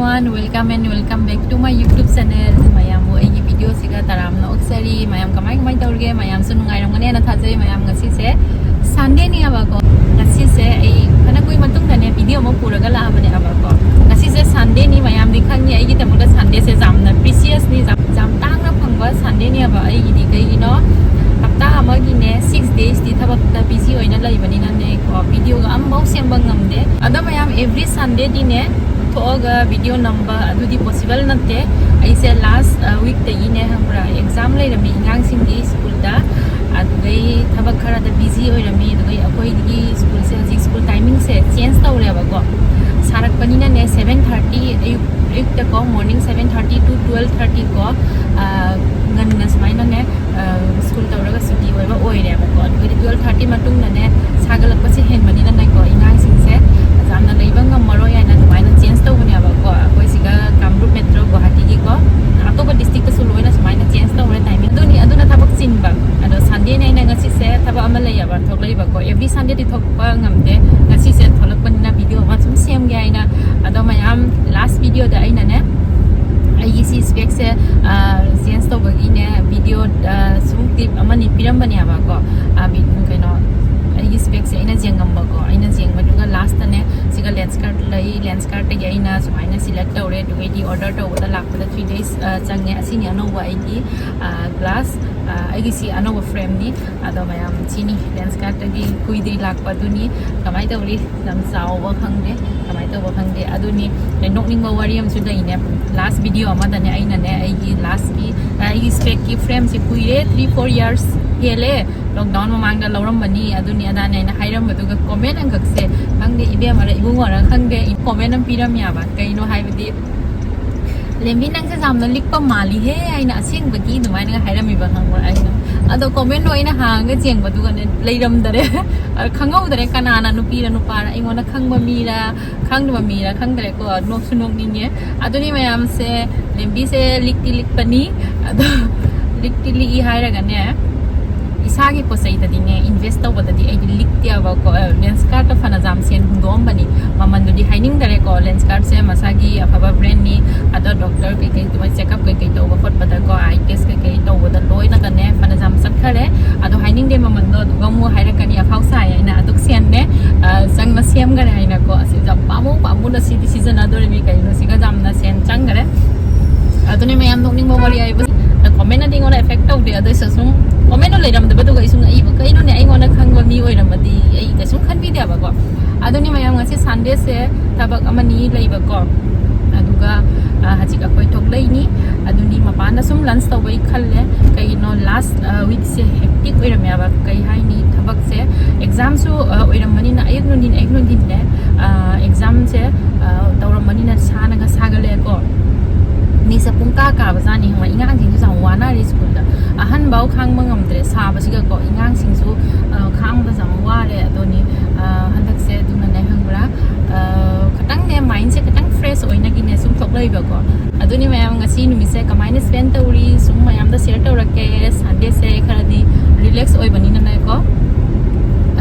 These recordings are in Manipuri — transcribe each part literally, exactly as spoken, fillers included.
Welcome and welcome back to my YouTube channel. ꯃꯌꯥꯝꯕꯨ ꯑꯩꯒꯤ video ꯁꯤꯒ ꯇꯔꯥꯝꯅ ꯑꯣꯛꯆꯔꯤ꯫ ꯃꯌꯥꯝ ꯀꯃꯥꯏ ꯀꯃꯥꯏ ꯇꯧꯔꯤꯒꯦ? ꯃꯌꯥꯝꯁꯨ ꯅꯨꯡꯉꯥꯏꯔꯝꯒꯅꯦꯅ ꯊꯥꯖꯩ꯫ ꯃꯌꯥꯝ, ꯉꯁꯤꯁꯦ Sunday ꯅꯤ ꯍꯥꯏꯕꯀꯣ꯫ ꯉꯁꯤꯁꯦ ꯑꯩ ꯐꯅ ꯀꯨꯏ ꯃꯇꯨꯡꯗꯅꯦ video ꯑꯃ ꯄꯨꯔꯒ ꯂꯥꯛꯑꯕꯅꯦ ꯍꯥꯏꯕꯀꯣ꯫ ꯉꯁꯤꯁꯦ Sunday ꯅꯤ꯫ ꯃꯌꯥꯝꯗꯤ ꯈꯪꯉꯤ, ꯑꯩꯒꯤꯗꯃꯛꯇ Sunday ꯁꯦ ꯌꯥꯝꯅ precious ꯅꯤ, ꯌꯥꯝ, ꯌꯥꯝ ꯇꯥꯡꯅ ꯐꯪꯕ Sunday ꯅꯤ ꯍꯥꯏꯕ꯫ ꯑꯩꯒꯤꯗꯤ ꯀꯩꯒꯤꯅꯣ, ꯍꯞꯇꯥ ꯑꯃꯒꯤꯅꯦ six days ꯇꯤ ꯊꯕꯛꯇ busy ꯑꯣꯏꯅ ꯂꯩꯕꯅꯤꯅꯅꯦꯀꯣ, video ꯒ ꯑꯃꯐꯥꯎ ꯁꯦꯝꯕ ꯉꯝꯗꯦ꯫ ꯑꯗꯣ ꯃꯌꯥꯝ, every Sunday ꯗꯤꯅꯦ ꯊꯣꯛꯑꯒ video ꯅꯝꯕ ꯑꯗꯨꯗꯤ possible ꯅꯠꯇꯦ꯫ ꯑꯩꯁꯦ last week ꯇꯒꯤꯅꯦ, ꯈꯪꯕ꯭ꯔꯥ, exam ꯂꯩꯔꯝꯃꯤ ꯑꯉꯥꯡꯁꯤꯡꯒꯤ school ꯗ꯫ ꯑꯗꯨꯗꯩ ꯊꯕꯛ ꯈꯔꯗ busy ꯑꯣꯏꯔꯝꯃꯤ꯫ ꯑꯗꯨꯗꯩ ꯑꯩꯈꯣꯏꯒꯤ school ꯁꯦ ꯍꯧꯖꯤꯛ school timing ꯁꯦ change ꯇꯧꯔꯦꯕꯀꯣ꯫ ꯁꯥꯔꯛꯄꯅꯤꯅꯅꯦ, seven thirty ꯑꯌꯨꯛ, ꯑꯌꯨꯛꯇꯀꯣ, morning seven thirty to twelve thirty ꯀꯣ, ꯑ, ꯉꯟꯅ ꯁꯨꯃꯥꯏꯅꯅꯦ, ꯑ, school ꯇꯧꯔꯒ ꯁꯨꯇꯤ ꯑꯣꯏꯕ ꯑꯣꯏꯔꯦꯕꯀꯣ꯫ ꯑꯗꯨꯒꯗꯤ twelve thirty ꯃꯇꯨꯡꯗꯅꯦ, ꯁꯥꯒꯠꯂꯛꯄꯁꯦ ꯍꯦꯟꯕꯅꯤꯅꯅꯦꯀꯣ, ꯑꯉꯥꯡꯁꯤꯡꯁꯦ ꯌꯥꯝꯅ ꯂꯩꯕ ꯉꯝꯃꯔꯣꯏ ꯍꯥꯏꯅ ꯑꯗꯨꯃꯥꯏꯅ change ꯇꯧꯕꯅꯦꯕꯀꯣ꯫ ꯑꯩꯈꯣꯏ ꯁꯤꯒ ꯀꯥꯃꯔꯨꯞ metro ꯒꯨꯋꯥꯍꯥꯇꯤꯒꯤꯀꯣ, ꯑꯇꯣꯞꯄ district ꯇꯁꯨ ꯂꯣꯏꯅ ꯁꯨꯃꯥꯏꯅ change ꯇꯧꯔꯦ timing꯫ ꯑꯗꯨꯅꯤ, ꯑꯗꯨꯅ ꯊꯕꯛ ꯆꯤꯟꯕ꯫ ꯑꯗꯣ Sunday ꯅꯦ ꯑꯩꯅ ꯉꯁꯤꯁꯦ ꯊꯕꯛ ꯑꯃ ꯂꯩꯌꯦꯕ, ꯊꯣꯛꯂꯛꯏꯕꯀꯣ꯫ Every Sunday ꯗꯤ ꯊꯣꯛꯄ ꯉꯝꯗꯦ꯫ ꯉꯁꯤꯁꯦ ꯊꯣꯛꯂꯛꯄꯅꯤꯅ video ꯑꯃ ꯁꯨꯝ ꯁꯦꯝꯒꯦ ꯍꯥꯏꯅ꯫ ꯑꯗꯣ ꯃꯌꯥꯝ, last video ꯗ ꯑꯩꯅꯅꯦ, ꯑꯩꯒꯤ ꯁꯤ spec ꯁꯦ, ꯑ, change ꯇꯧꯕꯒꯤꯅꯦ video, ꯑ, ꯁꯨꯝ clip ꯑꯃꯅꯤ ꯄꯤꯔꯝꯕꯅꯦꯕꯀꯣ꯫ ꯑ, ꯃꯤ-, ꯀꯩꯅꯣ, ꯑꯩꯒꯤ spec ꯁꯦ ꯑꯩꯅ ꯌꯦꯡꯉꯝꯕꯀꯣ꯫ ꯑꯩꯅ ꯌꯦꯡꯕꯗꯨꯒ last ꯇꯅꯦ ꯁꯤꯒ Lenskart ꯂꯩ, Lenskart ꯇꯒꯤ ꯑꯩꯅ ꯁꯨꯃꯥꯏꯅ select ꯇꯧꯔꯦ꯫ ꯑꯗꯨꯒ ꯑꯩꯗꯤ order ꯇꯧꯕꯗ ꯂꯥꯛꯄꯗ three days, ꯑ, ꯆꯪꯉꯦ꯫ ꯑꯁꯤꯅꯤ ꯑꯅꯧꯕ ꯑꯩꯒꯤ, ꯑ, glass꯫ ꯑ, ꯑꯩꯒꯤꯁꯤ ꯑꯅꯧꯕ frame ꯅꯤ꯫ ꯑꯗꯣ ꯃꯌꯥꯝ, ꯁꯤꯅꯤ Lenskart ꯇꯒꯤ ꯀꯨꯏꯗ꯭ꯔꯤ ꯂꯥꯛꯄ ꯑꯗꯨꯅꯤ꯫ ꯀꯃꯥꯏꯅ ꯇꯧꯔꯤ? ꯌꯥꯝ ꯆꯥꯎꯕ ꯈꯪꯗꯦ, ꯀꯃꯥꯏꯅ ꯇꯧꯕ ꯈꯪꯗꯦ꯫ ꯑꯗꯨꯅꯤ, ꯑꯩ ꯅꯣꯛꯅꯤꯡꯕ ꯋꯥꯔꯤ ꯑꯃꯁꯨ ꯂꯩꯅꯦ꯫ Last video ꯑꯃꯗꯅꯦ ꯑꯩꯅꯅꯦ, ꯑꯩꯒꯤ last ꯀꯤ, ꯑꯩꯒꯤ spec ꯀꯤ frame ꯁꯦ ꯀꯨꯏꯔꯦ, three four years ꯍꯦꯜꯂꯦ꯫ Lockdown ꯃꯃꯥꯡꯗ ꯂꯧꯔꯝꯕꯅꯤ, ꯑꯗꯨꯅꯤ ꯑꯗꯥꯅꯦ ꯑꯩꯅ ꯍꯥꯏꯔꯝꯕꯗꯨꯒ comment ꯑꯃꯈꯛꯁꯦ, ꯈꯪꯗꯦ, ꯏꯕꯦꯝꯃꯔ ꯏꯕꯨꯡꯉꯣꯔ ꯈꯪꯗꯦ, comment ꯑꯃ ꯄꯤꯔꯝꯃꯦꯕ꯫ ꯀꯩꯅꯣ ꯍꯥꯏꯕꯗꯤ, "ꯂꯦꯝꯕꯤ, ꯅꯪꯁꯦ ꯌꯥꯝꯅ ꯂꯤꯛꯄ ꯃꯥꯜꯂꯤꯍꯦ" ꯍꯥꯏꯅ ꯑꯁꯦꯡꯕꯒꯤ ꯑꯗꯨꯃꯥꯏꯅꯒ ꯍꯥꯏꯔꯝꯃꯤꯕ, ꯈꯪꯕ꯭ꯔꯥ? ꯑꯩꯅ ꯑꯗꯣ comment ꯗꯣ ꯑꯩꯅ ꯍꯥꯡꯉꯒ ꯆꯦꯡꯕꯗꯨꯒꯅꯦ, ꯂꯩꯔꯝꯗꯔꯦ꯫ ꯑ, ꯈꯪꯍꯧꯗꯔꯦ ꯀꯅꯥꯅ, ꯅꯨꯄꯤꯔ ꯅꯨꯄꯥꯔ, ꯑꯩꯉꯣꯟꯗ ꯈꯪꯕ ꯃꯤꯔ ꯈꯪꯗꯕ ꯃꯤꯔ ꯈꯪꯗ꯭ꯔꯦꯀꯣ꯫ ꯅꯣꯛꯁꯨ ꯅꯣꯛꯅꯤꯡꯉꯦ꯫ ꯑꯗꯨꯅꯤ ꯃꯌꯥꯝꯁꯦ, ꯂꯦꯝꯕꯤꯁꯦ ꯂꯤꯛꯇꯤ ꯂꯤꯛꯄꯅꯤ꯫ ꯑꯗꯣ ꯂꯤꯛꯇꯤ ꯂꯤꯛꯏ ꯍꯥꯏꯔꯒꯅꯦ, ꯏꯁꯥꯒꯤ ꯄꯣꯠ ꯆꯩꯗꯗꯤꯅꯦ, invest ꯇꯧꯕꯗꯗꯤ ꯑꯩꯗꯤ ꯂꯤꯛꯇꯦꯕꯀꯣ꯫ ꯑ, Lenskart ꯇ ꯐꯅ ꯌꯥꯝ ꯁꯦꯟ ꯍꯨꯟꯗꯣꯛꯑꯝꯕꯅꯤ, ꯃꯃꯜꯗꯨꯗꯤ ꯍꯥꯏꯅꯤꯡꯗꯔꯦꯀꯣ꯫ ꯀꯣ, ꯂꯦꯟꯁꯀꯥꯔꯠꯁꯦ ꯃꯁꯥꯒꯤ ꯑꯐꯕ ꯕ꯭ꯔꯦꯟꯅꯤ꯫ ꯑꯗꯣ ꯗꯣꯛꯇꯔ ꯀꯩꯀꯩ ꯑꯗꯨꯃꯥꯏꯅ ꯆꯦꯛꯑꯞ ꯀꯩꯀꯩ ꯇꯧꯕ ꯈꯣꯠꯄꯗꯀꯣ, ꯑꯥꯏ ꯇꯦꯁ ꯀꯩꯀꯩ ꯇꯧꯕꯗ ꯂꯣꯏꯅꯒꯅꯦ ꯐꯅ ꯌꯥꯝ ꯆꯠꯈꯔꯦ꯫ ꯑꯗꯣ ꯍꯥꯏꯅꯤꯡꯗꯦ ꯃꯃꯜꯗꯣ, ꯑꯗꯨꯒ ꯑꯃꯨꯛ ꯍꯥꯏꯔꯛꯀꯅꯤ ꯑꯐꯥꯎ ꯁꯥꯏ ꯍꯥꯏꯅ꯫ ꯑꯗꯨꯛ ꯁꯦꯟꯅꯦ, ꯑ, ꯆꯪꯅ ꯁꯦꯝꯈꯔꯦ ꯍꯥꯏꯅꯀꯣ꯫ ꯑꯁꯤ ꯌꯥꯝ ꯄꯥꯝꯃꯨ ꯄꯥꯝꯃꯨꯅ ꯁꯤꯗꯤ ꯁꯤꯖꯤꯟꯅꯗꯣꯔꯤꯕꯅꯤ ꯀꯩꯅꯣ, ꯁꯤꯒ ꯌꯥꯝꯅ ꯁꯦꯟ ꯆꯪꯈꯔꯦ꯫ ꯑꯗꯨꯅꯦ ꯃꯌꯥꯝ, ꯅꯣꯛꯅꯤꯡꯕ ꯋꯥꯔꯤ ꯍꯥꯏꯕꯁꯤ꯫ ꯀꯣꯃꯦꯟꯅꯗꯤ ꯑꯩꯉꯣꯟꯗ ꯑꯦꯐꯦꯛ ꯇꯧꯗꯦ, ꯑꯗꯨ ꯑꯣꯏꯔꯁꯨ ꯁꯨꯝ ꯀꯣꯃꯦꯟꯗꯣ ꯂꯩꯔꯝꯗꯕꯗꯨꯒ ꯑꯩꯁꯨ ꯉꯛꯏꯕ, ꯀꯩꯅꯣꯅꯦ, ꯑꯩꯉꯣꯟꯗ ꯈꯪꯕ ꯃꯤ ꯑꯣꯏꯔꯝꯃꯗꯤ ꯑꯩ ꯀꯩꯁꯨꯝ ꯈꯟꯕꯤꯗꯦꯕꯀꯣ꯫ ꯑꯗꯨꯅꯤ ꯃꯌꯥꯝ, ꯉꯁꯤ ꯁꯟꯗꯦꯁꯦ ꯊꯕꯛ ꯑꯃꯅꯤ ꯂꯩꯕꯀꯣ, ꯑꯗꯨꯒ, ꯑ, ꯍꯧꯖꯤꯛ ꯑꯩꯈꯣꯏ ꯊꯣꯛꯂꯛꯏꯅꯤ꯫ ꯑꯗꯨꯅꯤ ꯃꯄꯥꯟꯗ ꯁꯨꯝ ꯂꯟꯁ ꯇꯧꯕꯩ ꯈꯜꯂꯦ꯫ ꯀꯩꯒꯤꯅꯣ, ꯂꯥꯁ ꯋꯤꯛꯁꯦ ꯍꯦꯛꯇꯤꯛ ꯑꯣꯏꯔꯝꯃꯦꯕ꯫ ꯀꯩ ꯍꯥꯏꯅꯤ, ꯊꯕꯛꯁꯦ ꯑꯦꯛꯖꯥꯝꯁꯨ, ꯑ, ꯑꯣꯏꯔꯝꯕꯅꯤꯅ ꯑꯌꯨꯛ ꯅꯨꯡꯊꯤꯟ, ꯑꯌꯨꯛ ꯅꯨꯡꯊꯤꯟꯅꯦ, ꯑ, ꯑꯦꯛꯖꯥꯝꯁꯦ, ꯑ, ꯇꯧꯔꯝꯕꯅꯤꯅ ꯁꯥꯅꯒ ꯁꯥꯒꯠꯂꯛꯑꯦꯀꯣ꯫ ꯃꯤꯁꯦ ꯄꯨꯡꯀꯥ ꯀꯥꯕꯖꯥꯠꯅꯤ, ꯈꯪꯕ꯭ꯔꯥ? ꯑꯉꯥꯡꯁꯤꯡꯁꯨ ꯌꯥꯝ ꯋꯥꯅꯔꯤ ꯁ꯭ꯀꯨꯜꯗ꯫ ꯑꯍꯟꯐꯧ ꯈꯥꯡꯕ ꯉꯝꯗ꯭ꯔꯦ ꯁꯥꯕꯁꯤꯒꯀꯣ꯫ ꯑꯉꯥꯡꯁꯤꯡꯁꯨ, ꯑ, ꯈꯥꯡꯕꯗ ꯌꯥꯝ ꯋꯥꯔꯦ꯫ ꯑꯗꯨꯅꯤ, ꯑ, ꯍꯟꯗꯛꯁꯦ ꯑꯗꯨꯅꯅꯦ, ꯈꯪꯕ꯭ꯔꯥ? ꯑ, ꯈꯤꯇꯪꯅꯦ, ꯃꯥꯏꯟꯁꯦ ꯈꯤꯇꯪ ꯐ꯭ꯔꯦꯁ ꯑꯣꯏꯅꯒꯤꯅꯦ ꯁꯨꯝ ꯊꯣꯛꯂꯛꯏꯕꯀꯣ꯫ ꯑꯗꯨꯅꯤ ꯃꯌꯥꯝ, ꯉꯁꯤ ꯅꯨꯃꯤꯠꯁꯦ ꯀꯃꯥꯏꯅ ꯁ꯭ꯄꯦꯟ ꯇꯧꯔꯤ ꯁꯨꯝ ꯃꯌꯥꯝꯗ ꯁꯤꯌꯔ ꯇꯧꯔꯛꯀꯦ꯫ ꯁꯟꯗꯦꯁꯦ ꯈꯔꯗꯤ ꯔꯤꯂꯦꯛꯁ ꯑꯣꯏꯕꯅꯤꯅꯅꯦꯀꯣ,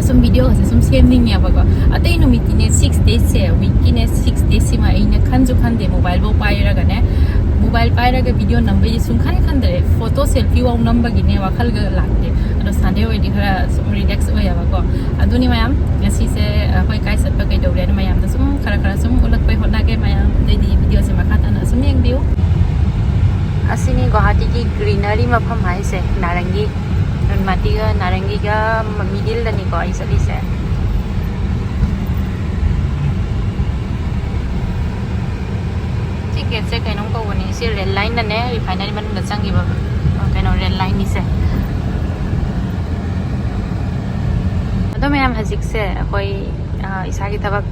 ꯑꯁꯨꯝ ꯚꯤꯗꯤꯑꯣꯒꯁꯦ ꯁꯨꯝ ꯁꯦꯝꯅꯤꯡꯉꯦꯕꯀꯣ꯫ ꯑꯇꯩ ꯅꯨꯃꯤꯠꯇꯤꯅꯦ, ꯁꯤꯛꯁ ꯗꯦꯁꯁꯦ, ꯋꯤꯛꯀꯤꯅꯦ ꯁꯤꯛꯁ ꯗꯦꯁꯁꯤꯃ ꯑꯩꯅ ꯈꯟꯁꯨ ꯈꯟꯗꯦ꯫ ꯃꯣꯕꯥꯏꯜꯐꯧ ꯄꯥꯏꯔꯒꯅꯦ, ꯃꯣꯕꯥꯏꯜ ꯄꯥꯏꯔꯒ ꯚꯤꯗꯤꯑꯣ ꯅꯝꯕꯩꯗꯤ ꯁꯨꯡꯈꯟ ꯈꯟꯗ꯭ꯔꯦ꯫ ꯐꯣꯇꯣ ꯁꯦꯜꯐꯤꯐꯧ ꯅꯝꯕꯒꯤꯅꯦ ꯋꯥꯈꯜꯒ ꯂꯥꯛꯇꯦ꯫ ꯑꯗꯣ ꯁꯟꯗꯦ ꯑꯣꯏꯔꯗꯤ ꯈꯔ ꯁꯨꯝ ꯔꯤꯂꯦꯛꯁ ꯑꯣꯏꯌꯦꯕꯀꯣ꯫ ꯑꯗꯨꯅꯤ ꯃꯌꯥꯝ, ꯉꯁꯤꯁꯦ ꯑꯩꯈꯣꯏ ꯀꯥꯏ ꯆꯠꯄ ꯀꯩꯗꯧꯔꯦꯅ ꯃꯌꯥꯝꯗ ꯁꯨꯝ ꯈꯔ ꯈꯔ ꯁꯨꯝ ꯎꯠꯂꯛꯄꯩ ꯍꯣꯠꯅꯒꯦ ꯃꯌꯥꯝ꯫ ꯑꯗꯩꯗꯤ ꯚꯤꯗꯤꯑꯣꯁꯦ ꯃꯈꯥ ꯇꯥꯅ ꯁꯨꯝ ꯌꯦꯡꯕꯤꯌꯨ꯫ ꯑꯁꯤꯅꯤ ꯒꯨꯋꯥꯍꯥꯇꯤꯒꯤ ꯒ꯭ꯔꯤꯅꯔꯤ ꯃꯐꯝ ꯍꯥꯏꯁꯦ, ꯅꯥꯔꯪꯒꯤ, ꯅꯨꯟꯃꯥꯇꯤꯒ ꯅꯥꯔꯪꯒꯤꯒ ꯃꯤꯗꯤꯜꯗꯅꯤꯀꯣ ꯑꯩ ꯆꯠꯂꯤꯁꯦ꯫ ꯁꯤ ꯒꯦꯠꯁꯦ ꯀꯩꯅꯣꯝ ꯀꯧꯕꯅꯤ꯫ ꯁꯤ ꯔꯦꯜ ꯂꯥꯏꯟꯅꯅꯦ, ꯔꯤꯐꯥꯏꯅꯔꯤ ꯃꯅꯨꯡꯗ ꯆꯪꯈꯤꯕ, ꯑ, ꯀꯩꯅꯣ, ꯔꯦꯜ ꯂꯥꯏꯟꯅꯤꯁꯦ꯫ ꯑꯗꯣ ꯃꯌꯥꯝ, ꯍꯧꯖꯤꯛꯁꯦ ꯑꯩꯈꯣꯏ, ꯑ, ꯏꯁꯥꯒꯤ ꯊꯕꯛ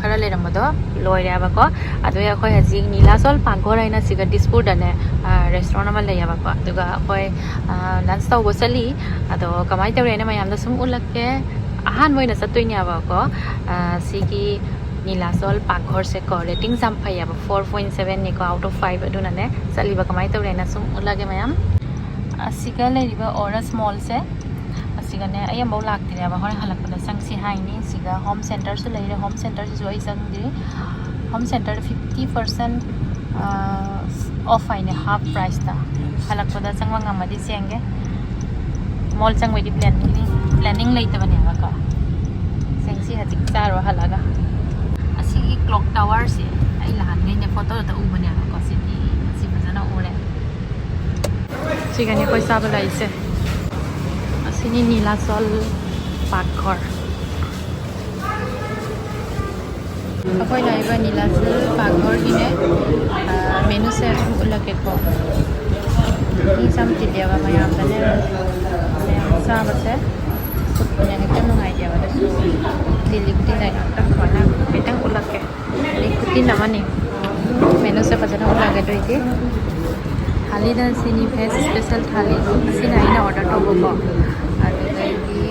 ꯈꯔ ꯂꯩꯔꯝꯕꯗꯣ ꯂꯣꯏꯔꯦꯕꯀꯣ꯫ ꯑꯗꯨꯒꯤ ꯑꯩꯈꯣꯏ ꯍꯧꯖꯤꯛ ꯅꯤꯂꯥꯆꯜ ꯄꯥꯛꯒꯣꯔ ꯍꯥꯏꯅ ꯁꯤꯒ ꯗꯤꯁꯄꯨꯔꯗꯅꯦ, ꯑ, ꯔꯦꯁꯇꯨꯔꯦꯟ ꯑꯃ ꯂꯩꯌꯦꯕꯀꯣ꯫ ꯑꯗꯨꯒ ꯑꯩꯈꯣꯏ, ꯑ, ꯂꯟꯁ ꯇꯧꯕ ꯆꯠꯂꯤ꯫ ꯑꯗꯣ ꯀꯃꯥꯏꯅ ꯇꯧꯔꯦꯅ ꯃꯌꯥꯝꯗ ꯁꯨꯝ ꯎꯠꯂꯛꯀꯦ꯫ ꯑꯍꯥꯟꯕ ꯑꯣꯏꯅ ꯆꯠꯇꯣꯏꯅꯦꯕꯀꯣ꯫ ꯑ, ꯁꯤꯒꯤ ꯅꯤꯂꯥꯆꯜ ꯄꯥꯛꯒꯣꯔꯁꯦꯀꯣ, ꯔꯦꯇꯤꯡꯁꯦ ꯌꯥꯝ ꯐꯩꯌꯦꯕ, ꯐꯣꯔ ꯄꯣꯏꯟ ꯁꯕꯦꯟꯅꯤꯀꯣ, ꯑꯥꯎꯠ ꯑꯣꯐ ꯐꯥꯏꯚ꯫ ꯑꯗꯨꯅꯅꯦ ꯆꯠꯂꯤꯕ ꯀꯃꯥꯏꯅ ꯇꯧꯔꯦꯅ ꯁꯨꯝ ꯎꯠꯂꯒꯦ ꯃꯌꯥꯝ꯫ ꯑꯁꯤꯒ ꯂꯩꯔꯤꯕ ꯑꯣꯔꯁ ꯃꯣꯜꯁꯦ, ꯑꯁꯤꯒꯅꯦ ꯑꯩ ꯑꯃꯐꯥꯎ ꯂꯥꯛꯇ꯭ꯔꯤꯅꯦꯕ, ꯍꯣꯔꯦꯟ ꯍꯜꯂꯛꯄꯗ ꯆꯪꯁꯤ ꯍꯥꯏꯅꯤ꯫ ꯁꯤꯒ ꯍꯣꯝ ꯁꯦꯟꯇꯔꯁꯨ ꯂꯩꯔꯦ, ꯍꯣꯝ ꯁꯦꯟꯇꯔꯁꯤꯁꯨ ꯑꯩ ꯆꯪꯗ꯭ꯔꯤ꯫ Home centre fifty percent off ꯍꯥꯏꯅꯦ, half priceꯇ꯫ ꯍꯜꯂꯛꯄꯗ ꯆꯪꯕ ꯉꯝꯃꯗꯤ ꯆꯦꯟꯒꯦ꯫ Mall ꯆꯪꯕꯩꯗꯤ planning planning ꯂꯩꯇꯕꯅꯦꯕꯀꯣ꯫ ꯆꯦꯡꯁꯤ ꯍꯧꯖꯤꯛ ꯆꯥꯔꯨꯔ ꯍꯜꯂꯒ꯫ ꯑꯁꯤꯒꯤ clock towerꯁꯦ ꯑꯩ ꯅꯍꯥꯟꯈꯩꯅꯦ photoꯗ ꯎꯕꯅꯦꯕꯀꯣ꯫ ꯁꯤꯗꯤ ꯁꯤ ꯐꯖꯅ ꯎꯔꯦ꯫ ꯁꯤꯒꯅꯤ ꯑꯩꯈꯣꯏ ꯆꯥꯕ ꯂꯥꯛꯏꯁꯦ꯫ ꯑꯁꯤꯅꯤ ꯅꯤꯂꯥꯆꯜ ꯄꯥꯛꯈꯣꯔ꯫ ꯑꯩꯈꯣꯏ ꯂꯥꯛꯏꯕ ꯅꯤꯂꯥꯆꯜ ꯄꯥꯛꯈꯣꯔꯒꯤꯅꯦ, ꯃꯦꯅꯨꯁꯦ ꯑꯗꯨꯝ ꯎꯠꯂꯛꯀꯦꯀꯣ꯫ ꯃꯤ ꯆꯥꯝ ꯇꯤꯜꯂꯦꯕ ꯃꯌꯥꯝꯗꯅꯦ, ꯃꯌꯥꯝ ꯆꯥꯕꯁꯦ ꯎꯠꯄꯅꯦ ꯈꯤꯇꯪ ꯅꯨꯡꯉꯥꯏꯇꯦꯕ꯫ ꯑꯗꯨꯁꯨ ꯇꯤꯜꯂꯤ ꯈꯨꯇꯤꯟ ꯂꯩꯅ ꯈꯤꯇꯪ ꯁꯨꯃꯥꯏꯅ ꯈꯤꯇꯪ ꯎꯠꯂꯛꯀꯦ꯫ ꯑꯗꯩ ꯈꯨꯇꯤꯟ ꯑꯃꯅꯤ꯫ ꯃꯦꯅꯨꯁꯦ ꯐꯖꯅ ꯎꯠꯂꯛꯑꯒꯦ ꯑꯗꯨ ꯑꯣꯏꯗꯤ꯫ ꯊꯥꯂꯤꯗ ꯁꯤꯅꯤ veg special ꯊꯥꯂꯤ꯫ ꯁꯤꯅ ꯑꯩꯅ order ꯇꯧꯕꯀꯣ꯫ ꯑꯗꯨꯗꯩꯗꯤ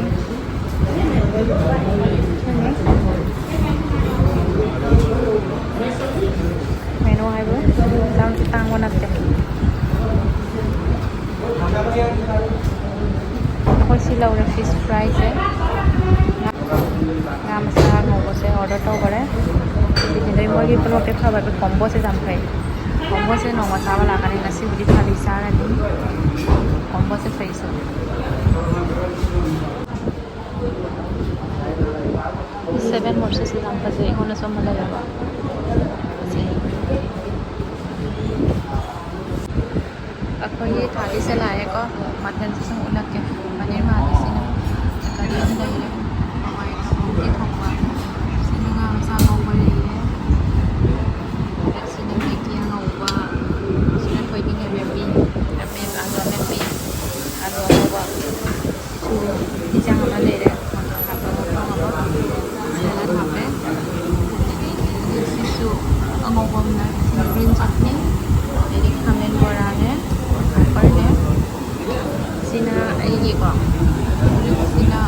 ꯃꯦꯅꯨ ꯍꯥꯏꯕꯨ ꯌꯥꯝ ꯇꯥꯡꯕ ꯅꯠꯇꯦ꯫ ꯑꯩꯈꯣꯏ ꯁꯤ ꯂꯧꯔꯦ, fish fryꯁꯦ꯫ ꯉꯥ ꯃꯆꯥ ꯉꯧꯕꯁꯦ order ꯇꯧꯈꯔꯦ꯫ ꯑꯗꯩ ꯃꯣꯏꯒꯤ ꯄ꯭ꯂꯣꯠꯇꯤ ꯐꯕ comboꯁꯦ ꯌꯥꯝ ꯐꯩ꯫ Comboꯁꯦ ꯅꯣꯡꯃ ꯆꯥꯕ ꯂꯥꯛꯀꯅꯤ꯫ ꯉꯁꯤꯕꯨꯗꯤ ꯊꯥꯂꯤ ꯆꯥꯔꯅꯤ꯫ Comboꯁꯦ ꯐꯩꯁꯨ꯫ Seven Morses ꯌꯥꯝ ꯐꯖꯩ꯫ ꯑꯩꯉꯣꯟꯗꯁꯨ ꯑꯃ ꯂꯩꯔꯕ꯫ ꯑꯩꯈꯣꯏꯒꯤ ꯊꯥꯂꯤꯁꯦ ꯂꯥꯛꯑꯦꯀꯣ꯫ ꯃꯊꯦꯜꯁꯦ ꯁꯨꯝ ꯎꯠꯂꯛꯀꯦ꯫ ꯄꯅꯤꯔ ꯃꯥꯜꯂꯤꯁꯤꯅ ꯀꯔꯤ ꯑꯃ ꯂꯩꯔꯦ꯫ ꯍꯋꯥꯏ ꯊꯣꯡꯕ꯫ ꯁꯤꯅ ꯉꯥ ꯃꯆꯥ ꯉꯧꯕ ꯂꯩꯔꯦ꯫ ꯁꯤꯅ ꯃꯦꯒꯤ ꯑꯉꯧꯕ꯫ ꯁꯤꯅ ꯊꯣꯏꯗꯤꯡ ꯑꯃꯦꯠꯄꯤ꯫ ꯑꯃꯦꯠ-, ꯑꯂꯨ ꯑꯃꯦꯠꯄꯤ꯫ ꯑꯂꯨ ꯑꯉꯧꯕ꯫ ꯁꯤꯁꯨ ꯏꯟꯖꯥꯡ ꯑꯃ ꯂꯩꯔꯦ꯫ ꯃꯪꯒꯟ ꯍꯥꯞꯄ ꯃꯐꯝ ꯑꯃ꯫ ꯁꯦꯂꯠ ꯍꯥꯞꯄꯦ꯫ ꯁꯤꯁꯨ ꯑꯉꯧꯕ ꯑꯃꯅ green chutney꯫ ꯑꯗꯩꯗꯤ ꯈꯥꯃꯦꯟ ꯕꯣꯔꯥꯅꯦ꯫ ꯄꯥꯄꯔꯅꯦ꯫ ꯁꯤꯅ ꯑꯩꯒꯤꯀꯣ꯫ ꯁꯤꯅ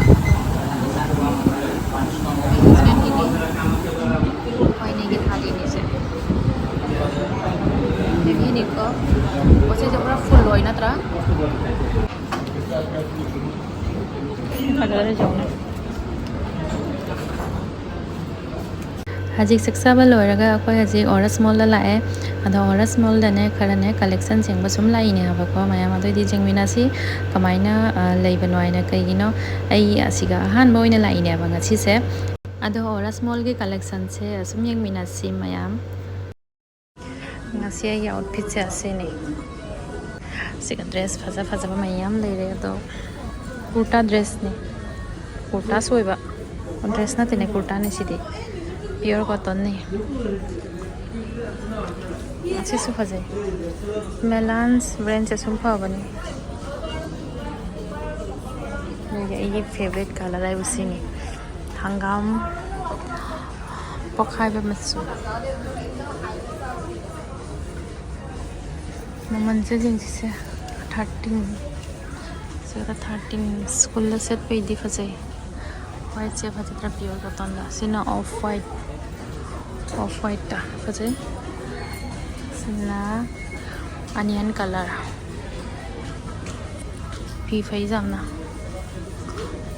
ꯍꯧꯖꯤꯛ ꯆꯥꯛ ꯆꯥꯕ ꯂꯣꯏꯔꯒ ꯑꯩꯈꯣꯏ ꯍꯧꯖꯤꯛ ꯑꯣꯔꯁ ꯃꯣꯜꯗ ꯂꯥꯛꯑꯦ꯫ ꯑꯗꯣ ꯑꯣꯔꯁ ꯃꯣꯜꯗꯅꯦ ꯈꯔꯅꯦ ꯀꯂꯦꯛꯁꯟ ꯌꯦꯡꯕ ꯁꯨꯝ ꯂꯥꯛꯏꯅꯦ ꯍꯥꯏꯕꯀꯣ ꯃꯌꯥꯝ꯫ ꯑꯗꯨꯑꯣꯏꯗꯤ ꯌꯦꯡꯃꯤꯟꯅꯁꯤ ꯀꯃꯥꯏꯅ, ꯑ, ꯂꯩꯕꯅꯣ ꯍꯥꯏꯅ꯫ ꯀꯩꯒꯤꯅꯣ, ꯑꯩ ꯑꯁꯤꯒ ꯑꯍꯥꯟꯕ ꯑꯣꯏꯅ ꯂꯥꯛꯏꯅꯦꯕ ꯉꯁꯤꯁꯦ꯫ ꯑꯗꯣ ꯑꯣꯔꯁ ꯃꯣꯜꯒꯤ ꯀꯂꯦꯛꯁꯟꯁꯦ ꯑꯁꯨꯝ ꯌꯦꯡꯃꯤꯟꯅꯁꯤ ꯃꯌꯥꯝ꯫ ꯉꯁꯤ ꯑꯩꯒꯤ ꯑꯥꯎꯠꯐꯤꯠꯁꯦ ꯑꯁꯤꯅꯤ꯫ ꯁꯤꯒ ꯗ꯭ꯔꯦꯁ ꯐꯖ ꯐꯖꯕ ꯃꯌꯥꯝ ꯂꯩꯔꯦ, ꯑꯗꯣ ꯀꯨꯔꯇꯥ ꯗ꯭ꯔꯦꯁꯅꯤ꯫ ꯀꯨꯔꯇꯥꯁꯨ ꯑꯣꯏꯕ, ꯗ꯭ꯔꯦꯁ ꯅꯠꯇꯦꯅꯦ, ꯀꯨꯔꯇꯥꯅꯦ ꯁꯤꯗꯤ꯫ ꯄꯤꯌꯣꯔ ꯀꯣꯇꯟꯅꯤ꯫ ꯑꯁꯤꯁꯨ ꯐꯖꯩ꯫ ꯃꯦꯂꯥꯟꯁ ꯕ꯭ꯔꯦꯟꯁꯦ ꯁꯨꯝ ꯐꯕꯅꯤ꯫ ꯑꯗꯒꯤ ꯑꯩꯒꯤ ꯐꯦꯕꯔꯦꯠ ꯀꯂꯔ ꯍꯥꯏꯕꯨ ꯁꯤꯅꯤ, ꯍꯪꯒꯥꯝ ꯄꯣꯛꯈꯥꯏꯕ ꯃꯆꯨ꯫ ꯃꯃꯜꯁꯦ ꯌꯦꯡꯁꯤꯁꯦ, ꯊꯥꯔꯇꯤꯟ꯫ ꯁꯤꯗ ꯊꯥꯔꯇꯤꯟ꯫ ꯁ꯭ꯀꯨꯜꯗ ꯁꯦꯠꯄꯩꯗꯤ ꯐꯖꯩ꯫ ꯋꯥꯏꯠꯁꯦ ꯐꯖꯗ꯭ꯔꯥ? ꯄꯤꯌꯣꯔ ꯀꯣꯇꯟꯗ꯫ ꯁꯤꯅ ꯑꯣꯐ ꯋꯥꯏꯠ, ꯑꯣꯐ ꯋꯥꯏꯠꯇ ꯐꯖꯩ꯫ ꯁꯤꯅ ꯑꯅꯤꯌꯟ ꯀꯂꯔ꯫ ꯐꯤ ꯐꯩ ꯌꯥꯝꯅ꯫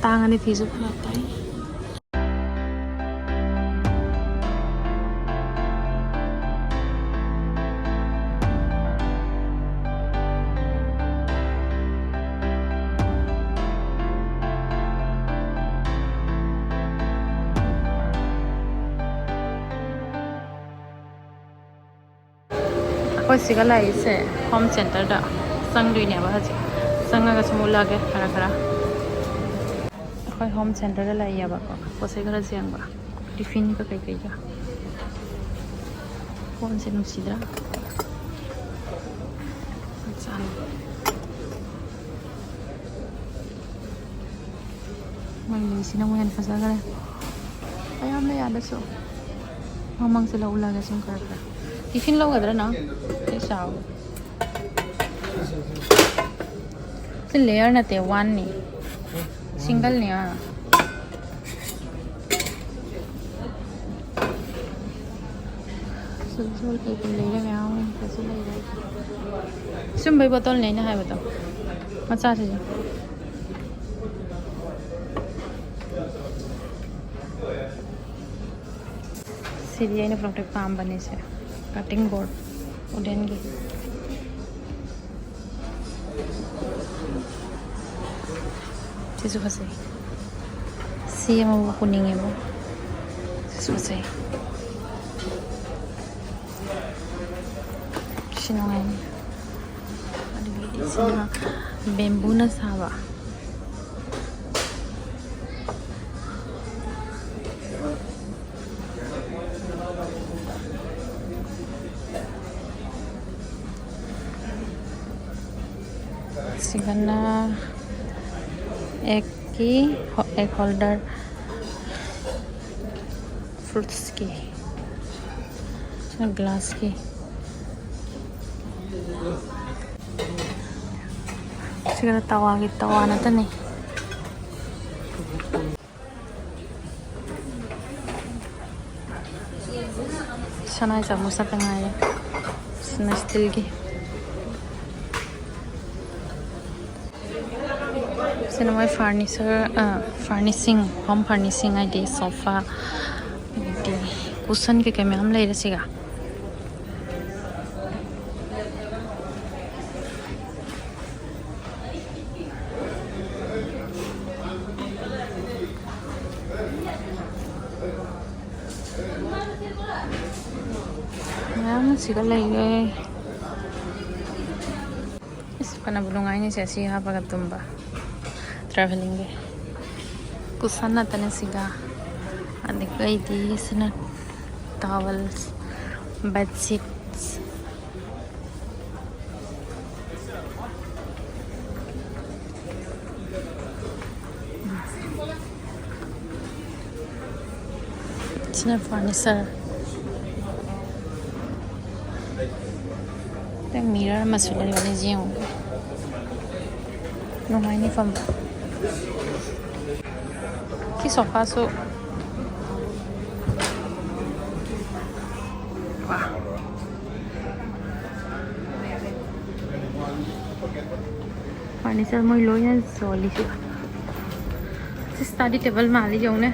ꯇꯥꯡꯉꯗꯤ ꯐꯤꯁꯨ ꯐꯔꯛ ꯇꯥꯏ꯫ ꯑꯩꯈꯣꯏ ꯁꯤꯒ ꯂꯥꯛꯏꯁꯦ ꯍꯣꯝ ꯁꯦꯟꯇꯔꯗ ꯆꯪꯗꯣꯏꯅꯦꯕ ꯍꯧꯖꯤꯛ꯫ ꯆꯪꯉꯒ ꯁꯨꯝ ꯎꯠꯂꯛꯑꯒꯦ ꯈꯔ ꯈꯔ꯫ ꯑꯩꯈꯣꯏ ꯍꯣꯝ ꯁꯦꯟꯇꯔꯗ ꯂꯥꯛꯏꯌꯦꯕꯀꯣ꯫ ꯄꯣꯠ ꯆꯩ ꯈꯔ ꯌꯦꯡꯕ꯫ ꯇꯤꯐꯤꯟꯒ ꯀꯩꯀꯩꯒ꯫ ꯐꯣꯟꯁꯦ ꯅꯨꯡꯁꯤꯗ꯭ꯔꯥ? ꯃꯆꯥ꯫ ꯃꯩꯁꯤꯅ ꯑꯃꯨꯛ ꯍꯦꯟꯅ ꯐꯖꯈ꯭ꯔꯦ꯫ ꯃꯌꯥꯝ ꯂꯩ ꯑꯥꯗꯁꯨ꯫ ꯃꯃꯥꯡꯁꯦ ꯂꯧ ꯎꯠꯂꯒꯦ ꯁꯨꯝ ꯈꯔ ꯈꯔ꯫ ꯇꯤꯐꯤꯟ ꯂꯧꯒꯗ꯭ꯔꯥ ꯅꯪ? ꯁꯤ ꯆꯥꯎ꯫ ꯁꯤ ꯂꯦꯌꯔ ꯅꯠꯇꯦ, ꯋꯥꯟꯅꯤ꯫ ꯁꯤꯡꯒꯜꯅꯤ, ꯑꯥ꯫ ꯁꯤꯁꯨ ꯀꯩꯀꯩ ꯂꯩꯔꯦ, ꯃꯌꯥꯝ ꯑꯃꯁꯨ ꯂꯩꯔꯦ꯫ ꯁꯨꯝꯕꯩ ꯕꯣꯇꯜꯅꯦ ꯑꯩꯅ ꯍꯥꯏꯕꯗꯣ, ꯃꯆꯥꯁꯤꯁꯨ꯫ ꯁꯤꯗꯤ ꯑꯩꯅ ꯄꯨꯔꯛꯇꯣꯏ ꯄꯥꯝꯕꯅꯦ ꯁꯦ, cutting board, woodenꯒꯤ꯫ ꯁꯤꯁꯨ ꯐꯖꯩ꯫ ꯁꯤ ꯑꯃꯕꯨ ꯄꯨꯅꯤꯡꯉꯦꯕ꯫ ꯁꯤꯁꯨ ꯐꯖꯩ꯫ ꯁꯤ ꯅꯨꯡꯉꯥꯏꯅꯤ꯫ ꯑꯗꯒꯤꯗꯤ ꯁꯤꯅ bambooꯅ ꯁꯥꯕ꯫ ꯁꯤꯒꯅ ꯑꯦꯛꯀꯤ, ꯑꯦꯛ holder, fruitsꯀꯤ, ꯁꯤꯅ glassꯀꯤ꯫ ꯁꯤꯒꯅ ꯇꯋꯥꯒꯤ, ꯇꯋꯥ ꯅꯠꯇꯅꯤ꯫ ꯁꯅꯥ ꯆꯥꯃꯁ ꯈꯛꯇ ꯉꯥꯏꯔꯦ꯫ ꯁꯤꯅ steelꯒꯤ꯫ ꯁꯤꯅ ꯃꯣꯏ furniture, ꯑ, furnishing, home furnishing ꯍꯥꯏꯗꯤ sofa, ꯑꯗꯩꯗꯤ cushion ꯀꯩꯀꯩ ꯃꯌꯥꯝ ꯂꯩꯔꯦ ꯁꯤꯒ꯫ ꯃꯌꯥꯝ ꯁꯤꯒ ꯂꯩꯔꯦ꯫ ꯏꯁ, ꯐꯅꯕꯨ ꯅꯨꯡꯉꯥꯏꯅꯤ ꯁꯦ, ꯁꯤ ꯍꯥꯞꯄꯒ ꯇꯨꯝꯕ, travelingꯒꯤ꯫ Cushion ꯅꯠꯇꯅ ꯁꯤꯒ, ꯑꯗꯒꯤ ꯑꯩꯗꯤ ꯁꯤꯅ towels, bedsheets꯫ ꯁꯤꯅ furniture꯫ ꯈꯤꯇꯪ mirror ꯑꯃꯁꯨ ꯂꯩꯕꯅꯦ, ꯌꯦꯡꯉꯨꯒꯦ꯫ ꯅꯨꯡꯉꯥꯏꯅꯤ ꯐꯝꯕ꯫ ꯁꯤ sofaꯁꯨ꯫ ꯋꯥ꯫ Furniture ꯃꯣꯏ ꯂꯣꯏꯅ ꯌꯣꯜꯂꯤ ꯁꯤ꯫ ꯁꯤ study table ꯃꯥꯜꯂꯤ ꯌꯦꯡꯉꯨꯅꯦ꯫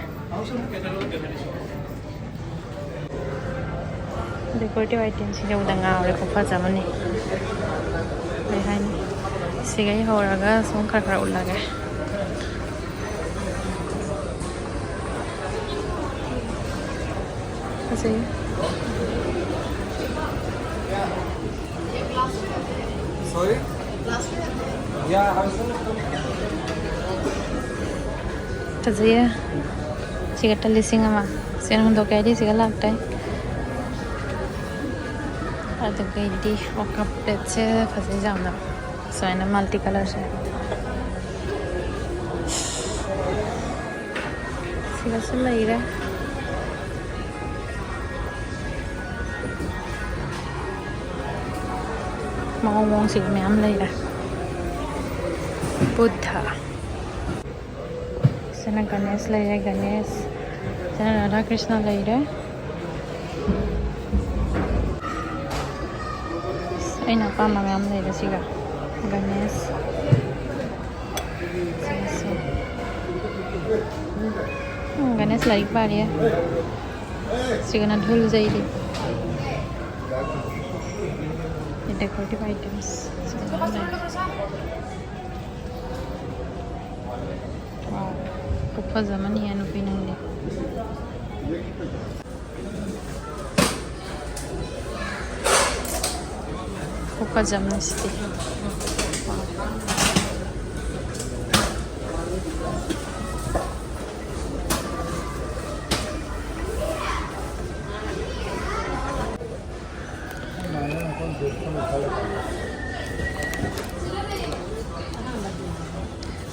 Decorative item ꯁꯤꯡꯁꯦ ꯎꯕꯗ ꯉꯥꯎꯔꯦ, ꯈꯨꯐꯖ ꯑꯃꯅꯤ꯫ ꯀꯩ ꯍꯥꯏꯅꯤ? ꯁꯤꯒꯩ ꯍꯧꯔꯒ ꯁꯨꯝ ꯈꯔ ꯈꯔ ꯎꯠꯂꯒꯦ꯫ ꯐꯖꯩ꯫ Sorry? Yeah, I'm ꯐꯖꯩꯌꯦ꯫ ꯁꯤꯒ ꯂꯤꯁꯤꯡ ꯑꯃ꯫ ꯁꯦꯟ ꯍꯨꯟꯗꯣꯛꯀꯦ ꯍꯥꯏꯗꯤ ꯁꯤꯒ ꯂꯥꯛꯇꯦ꯫ ꯑꯗꯨꯒꯩꯗꯤ ꯑꯣꯀꯥ ꯄ꯭ꯂꯦꯠꯁꯦ ꯐꯖꯩ ꯌꯥꯝꯅ꯫ ꯁꯨꯃꯥꯏꯅ multi colourꯁꯦ꯫ ꯁꯤꯒꯁꯨ ꯂꯩꯔꯦ꯫ ꯃꯑꯣꯡ ꯃꯑꯣꯡꯁꯤꯒ ꯃꯌꯥꯝ ꯂꯩꯔꯦ꯫ ꯕꯨꯙ꯫ ꯁꯤꯅ ꯒꯅꯦꯁ ꯂꯩꯔꯦ, ꯒꯅꯦꯁ꯫ ꯁꯤꯅ ꯔꯥꯙꯥ ꯀ꯭ꯔꯤꯁꯅ ꯂꯩꯔꯦ꯫ ꯑꯁ, ꯑꯩꯅ ꯑꯄꯥꯝꯕ ꯃꯌꯥꯝ ꯂꯩꯔꯦ ꯁꯤꯒ꯫ ꯒꯅꯦꯁ꯫ ꯁꯤꯒꯁꯨ꯫ ꯎꯝ, ꯒꯅꯦꯁ ꯂꯥꯏꯔꯤꯛ ꯄꯥꯔꯤ꯫ ꯁꯤꯒꯅ ꯙꯨꯜ ꯌꯩꯔꯤ꯫ Decorative items꯫ Wow, ꯈꯨꯐꯖ ꯑꯃꯅꯤꯍꯦ ꯅꯨꯄꯤ ꯅꯪꯗꯤ꯫ ꯈꯨꯐꯖ ꯑꯃꯅꯤ ꯁꯤꯗꯤ꯫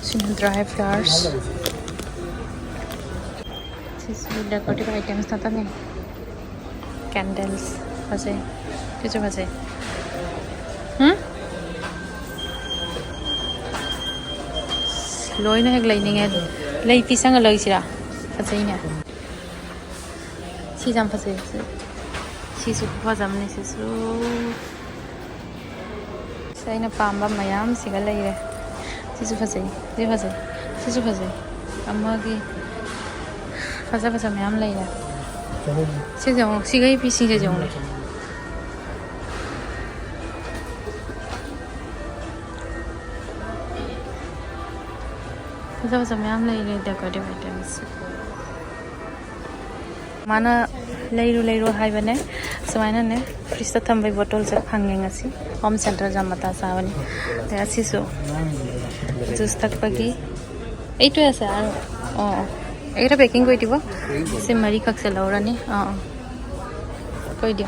ꯁꯤꯅ dry flowers꯫ ꯁꯤꯁꯨ decorative items ꯉꯥꯛꯇꯅꯦ꯫ Candles ꯐꯖꯩ꯫ ꯁꯤꯁꯨ ꯐꯖꯩ꯫ ꯎꯝ? ꯂꯣꯏꯅ ꯍꯦꯛ ꯂꯩꯅꯤꯡꯉꯦ꯫ ꯂꯩ ꯄꯤꯁꯪꯒ ꯂꯩꯁꯤꯔꯥ? ꯐꯖꯩꯅꯦ꯫ ꯁꯤꯁꯦ ꯌꯥꯝ ꯐꯖꯩ꯫ ꯁꯤ-, ꯁꯤꯁꯨ ꯈꯨꯐꯖ ꯑꯃꯅꯤ ꯁꯤꯁꯨ꯫ ꯁꯤ ꯑꯩꯅ ꯄꯥꯝꯕ ꯃꯌꯥꯝ ꯁꯤꯒ ꯂꯩꯔꯦ꯫ ꯁꯤꯁꯨ ꯐꯖꯩ, ꯁꯤ ꯐꯖꯩ, ꯁꯤꯁꯨ ꯐꯖꯩ꯫ ꯑꯃꯒꯤ ꯐꯖ ꯐꯖ ꯃꯌꯥꯝ ꯂꯩꯔꯦ꯫ ꯁꯤꯁꯦ ꯑꯃꯨꯛ ꯁꯤꯒꯩ ꯐꯤꯁꯤꯡꯁꯦ ꯑꯃꯨꯛ ꯂꯩ꯫ ꯐꯖ ꯐꯖꯕ ꯃꯌꯥꯝ ꯂꯩꯔꯦ decorative items꯫ ꯃꯥꯅ ꯂꯩꯔꯨ ꯂꯩꯔꯨ ꯍꯥꯏꯕꯅꯦ꯫ ꯁꯨꯃꯥꯏꯅꯅꯦ, ꯐ꯭ꯔꯤꯖꯇ ꯊꯝꯕꯩ ꯕꯣꯇꯜꯁꯦ ꯐꯪꯉꯦ ꯉꯁꯤ꯫ ꯍꯣꯝ ꯁꯦꯟꯇꯔ ꯖꯥꯝ ꯃꯇꯥ ꯆꯥꯕꯅꯤ꯫ ꯑꯗꯩ ꯑꯁꯤꯁꯨ ꯖꯨꯁ ꯊꯛꯄꯒꯤ꯫ এইটোৱে আছে আৰু। ꯑꯣ, অ। এইকেইটা পেকিং কৰি দিব। ꯁꯤ ꯃꯔꯤꯈꯛꯁꯦ ꯂꯧꯔꯅꯤ꯫ ꯑꯥ, ꯑꯥ꯫ ꯀꯣꯏ ꯗꯤꯌꯣ꯫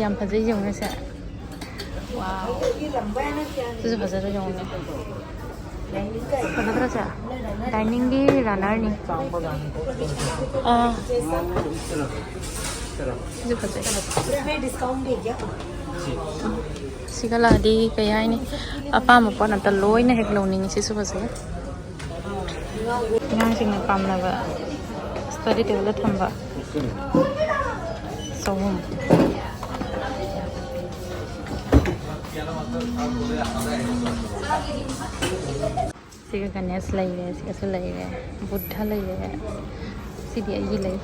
ꯌꯥꯝ ꯐꯖꯩ ꯌꯦꯡꯉꯨꯅꯦ ꯁꯦ꯫ ꯋꯥꯎ꯫ ꯁꯤꯁꯨ ꯐꯖꯗ꯭ꯔꯣ ꯌꯦꯡꯉꯨꯅꯦ꯫ ꯐꯖꯗ꯭ꯔꯣ ꯁꯦ? ꯗꯥꯏꯅꯤꯡꯒꯤ ꯔꯅꯔꯅꯤ꯫ ꯑꯥ꯫ ꯁꯤꯁꯨ ꯐꯖꯩ꯫ ꯁꯤꯒ ꯂꯥꯛꯑꯗꯤ ꯀꯩ ꯍꯥꯏꯅꯤ? ꯑꯄꯥꯝꯕ ꯄꯣꯠ ꯑꯝꯇ ꯂꯣꯏꯅ ꯍꯦꯛ ꯂꯧꯅꯤꯡꯉꯤ꯫ ꯁꯤꯁꯨ ꯐꯖꯩ꯫ ꯑꯉꯥꯡꯁꯤꯡꯅ ꯄꯥꯝꯅꯕ ꯁ꯭ꯇꯗꯤ ꯇꯦꯕꯜꯗ ꯊꯝꯕ ꯆꯍꯨꯝ꯫ ꯁꯤꯒ ꯒꯅꯦꯁ ꯂꯩꯔꯦ, ꯁꯤꯒꯁꯨ ꯂꯩꯔꯦ, ꯕꯨꯙ ꯂꯩꯔꯦ꯫ ꯁꯤꯗꯤ ꯑꯩꯒꯤ ꯂꯩ꯫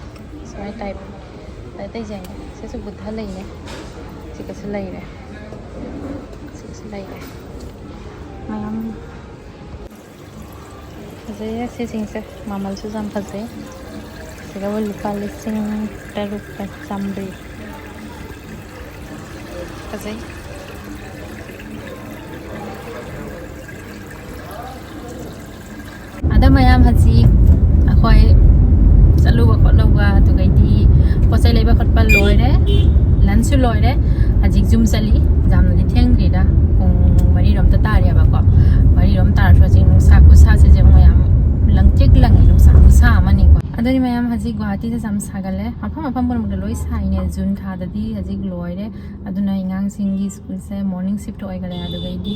ꯁꯨꯃꯥꯏꯅ ꯇꯥꯏꯞ ꯑꯇꯩꯁꯦ꯫ ꯁꯤꯁꯨ ꯕꯨꯙ ꯂꯩꯔꯦ꯫ ꯁꯤꯒꯁꯨ ꯂꯩꯔꯦ꯫ ꯁꯤꯒꯁꯨ ꯂꯩꯔꯦ꯫ ꯃꯌꯥꯝ ꯐꯖꯩꯌꯦ ꯁꯤꯁꯤꯡꯁꯦ, ꯃꯃꯜꯁꯨ ꯌꯥꯝ ꯐꯖꯩ꯫ ꯁꯤꯗꯕꯨ ꯂꯨꯄꯥ ꯂꯤꯁꯤꯡ ꯇꯔꯨꯛꯀ ꯆꯥꯝꯃꯔꯤ꯫ ꯐꯖꯩ꯫ ꯑꯗ ꯃꯌꯥꯝ ꯍꯧꯖꯤꯛ ꯑꯩꯈꯣꯏ ꯆꯠꯂꯨꯕ ꯈꯣꯠꯂꯨꯕ ꯑꯗꯨꯒꯩꯗꯤ ꯄꯣꯠ ꯆꯩ ꯂꯩꯕ ꯈꯣꯠꯄ ꯂꯣꯏꯔꯦ, ꯂꯟꯁꯁꯨ ꯂꯣꯏꯔꯦ꯫ ꯍꯧꯖꯤꯛ ꯌꯨꯝ ꯆꯠꯂꯤ꯫ ꯌꯥꯝꯅꯗꯤ ꯊꯦꯡꯗ꯭ꯔꯤꯗ, ꯄꯨꯡ ꯃꯔꯤꯔꯣꯝꯇ ꯇꯥꯔꯦꯕꯀꯣ꯫ ꯃꯔꯤꯔꯣꯝ ꯇꯥꯔꯁꯨ ꯍꯧꯖꯤꯛ ꯅꯨꯡꯁꯥ ꯈꯨꯠꯁꯥꯁꯦ ꯌꯦꯡꯉꯣ, ꯌꯥꯝ ꯂꯪꯇ꯭ꯔꯤꯛ ꯂꯪꯉꯤ, ꯅꯨꯡꯁꯥ ꯈꯨꯠꯁꯥ ꯑꯃꯅꯤꯀꯣ꯫ ꯑꯗꯨꯅꯤ ꯃꯌꯥꯝ, ꯍꯧꯖꯤꯛ ꯒꯨꯋꯥꯍꯥꯇꯤꯁꯦ ꯌꯥꯝ ꯁꯥꯒꯠꯂꯦ꯫ ꯃꯐꯝ ꯃꯐꯝ ꯄꯨꯝꯅꯃꯛꯇ ꯂꯣꯏ ꯁꯥꯏꯅꯦ꯫ ꯖꯨꯟ ꯊꯥꯗꯗꯤ ꯍꯧꯖꯤꯛ ꯂꯣꯏꯔꯦ꯫ ꯑꯗꯨꯅ ꯑꯉꯥꯡꯁꯤꯡꯒꯤ ꯁ꯭ꯀꯨꯜꯁꯦ ꯃꯣꯔꯅꯤꯡ ꯁꯤꯐ꯭ꯠ ꯑꯣꯏꯈꯔꯦ꯫ ꯑꯗꯨꯗꯒꯤꯗꯤ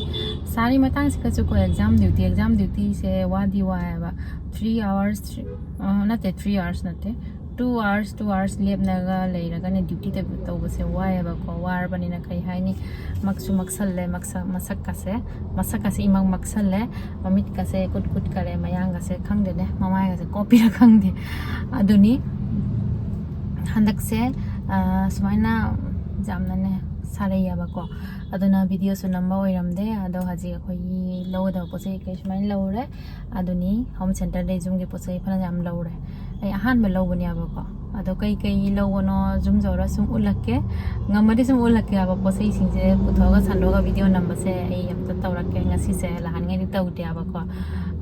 ꯁꯥꯔꯤ ꯃꯇꯥꯡꯁꯤꯒꯁꯨꯀꯣ, ꯑꯦꯛꯖꯥꯝ ꯗ꯭ꯌꯨꯇꯤ, ꯑꯦꯛꯖꯥꯝ ꯗ꯭ꯌꯨꯇꯤꯁꯦ ꯋꯥꯗꯤ ꯋꯥꯏꯑꯦꯕ꯫ ꯊ꯭ꯔꯤ ꯑꯋꯥꯔꯁ, ꯅꯠꯇꯦ, ꯊ꯭ꯔꯤ ꯑꯋꯥꯔꯁ ꯅꯠꯇꯦ, ꯇꯨ ꯑꯋꯥꯔꯁ, ꯇꯨ ꯑꯋꯥꯔꯁ ꯂꯦꯞꯂꯒ ꯂꯩꯔꯒꯅꯦ ꯗ꯭ꯌꯨꯇꯤ ꯇꯧꯕꯁꯦ ꯋꯥꯏꯑꯦꯕꯀꯣ꯫ ꯋꯥꯔꯕꯅꯤꯅ ꯀꯩ ꯍꯥꯏꯅꯤ, ꯃꯛꯁꯨ ꯃꯛꯁꯜꯂꯦ, ꯃꯛꯁ-, ꯃꯁꯛꯀꯁꯦ, ꯃꯁꯛꯀꯁꯦ ꯏꯃꯪ ꯃꯛꯁꯜꯂꯦ, ꯃꯃꯤꯠꯀꯁꯦ ꯀꯨꯠ ꯀꯨꯠ ꯀꯔꯦ, ꯃꯌꯥꯡꯒꯁꯦ ꯈꯪꯗꯦꯅꯦ, ꯃꯃꯥꯏꯒꯁꯦ ꯀꯣꯞꯄꯤꯔ ꯈꯪꯗꯦ꯫ ꯑꯗꯨꯅꯤ꯫ ꯍꯟꯗꯛꯁꯦ ꯁꯨꯃꯥꯏꯅ ꯌꯥꯝꯅꯅꯦ ꯁꯥꯔꯩꯌꯦꯕꯀꯣ꯫ ꯑꯗꯨꯅ ꯚꯤꯗꯤꯑꯣꯁꯨ ꯅꯝꯕ ꯑꯣꯏꯔꯝꯗꯦ꯫ ꯑꯗꯣ ꯍꯧꯖꯤꯛ ꯑꯩꯈꯣꯏꯒꯤ ꯂꯧꯒꯗꯕ ꯄꯣꯠ ꯆꯩ ꯀꯩ ꯁꯨꯃꯥꯏꯅ ꯂꯧꯔꯦ꯫ ꯑꯗꯨꯅꯤ ꯍꯣꯝ ꯁꯦꯟꯇꯔꯗꯩ ꯌꯨꯝꯒꯤ ꯄꯣꯠ ꯆꯩ ꯐꯅ ꯌꯥꯝ ꯂꯧꯔꯦ꯫ ꯑꯩ ꯑꯍꯥꯟꯕ ꯂꯧꯕꯅꯦꯕꯀꯣ꯫ ꯑꯗꯣ ꯀꯩ ꯀꯩ ꯂꯧꯕꯅꯣ ꯌꯨꯝ ꯌꯧꯔ ꯁꯨꯝ ꯎꯠꯂꯛꯀꯦ꯫ ꯉꯝꯃꯗꯤ ꯁꯨꯝ ꯎꯠꯂꯛꯀꯦ ꯍꯥꯏꯕ ꯄꯣꯠ ꯆꯩꯁꯤꯡꯁꯦ ꯄꯨꯊꯣꯛꯑꯒ ꯁꯟꯗꯣꯛꯑꯒ ꯚꯤꯗꯤꯑꯣ ꯅꯝꯕꯁꯦ ꯑꯩ ꯑꯝꯇ ꯇꯧꯔꯛꯀꯦ꯫ ꯉꯁꯤꯁꯦ ꯂꯥꯛꯍꯟꯉꯩꯗꯤ ꯇꯧꯗꯦꯕꯀꯣ꯫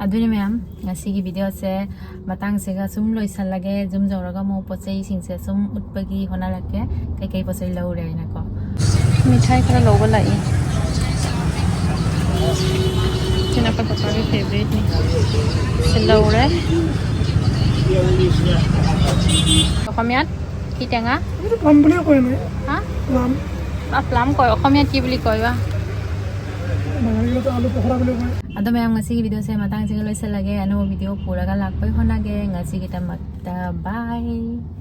ꯑꯗꯨꯅꯤ ꯃꯌꯥꯝ, ꯉꯁꯤꯒꯤ ꯚꯤꯗꯤꯑꯣꯁꯦ ꯃꯇꯥꯡꯁꯤꯒ ꯁꯨꯝ ꯂꯣꯏꯁꯜꯂꯒꯦ꯫ ꯌꯨꯝ ꯌꯧꯔꯒ ꯑꯃꯨꯛ ꯄꯣꯠ ꯆꯩꯁꯤꯡꯁꯦ ꯁꯨꯝ ꯎꯠꯄꯒꯤ ꯍꯣꯠꯅꯔꯛꯀꯦ꯫ ꯀꯩꯀꯩ ꯄꯣꯠ ꯆꯩ ꯂꯧꯔꯦ ꯍꯥꯏꯅꯀꯣ꯫ ꯃꯤꯊꯥꯏ ꯈꯔ ꯂꯧꯕ ꯂꯥꯛꯏ꯫ ꯁꯤꯅ ꯑꯩꯈꯣꯏ ꯄꯄꯥꯒꯤ ꯐꯦꯕꯔꯤꯠꯅꯤ꯫ ꯁꯤ ꯂꯧꯔꯦ꯫ অসমীয়াত কি টেঙা? এইটো প্লাম বুলিয়ে কয় এনেই। হা? প্লাম। আ, প্লাম কয়। অসমীয়াত কি বুলি কয় বা? বাঙালিতো আলু পকৰা বুলি কয়। ꯑꯗꯣ ꯃꯌꯥꯝ, ꯉꯁꯤꯒꯤ ꯚꯤꯗꯤꯑꯣꯁꯦ ꯃꯇꯥꯡꯁꯤꯒ ꯂꯣꯏꯁꯤꯜꯂꯒꯦ꯫ ꯑꯅꯧꯕ ꯚꯤꯗꯤꯑꯣ ꯄꯨꯔꯒ ꯂꯥꯛꯄꯩ ꯍꯣꯠꯅꯒꯦ꯫ ꯉꯁꯤꯒꯤꯗꯃꯛꯇ bye꯫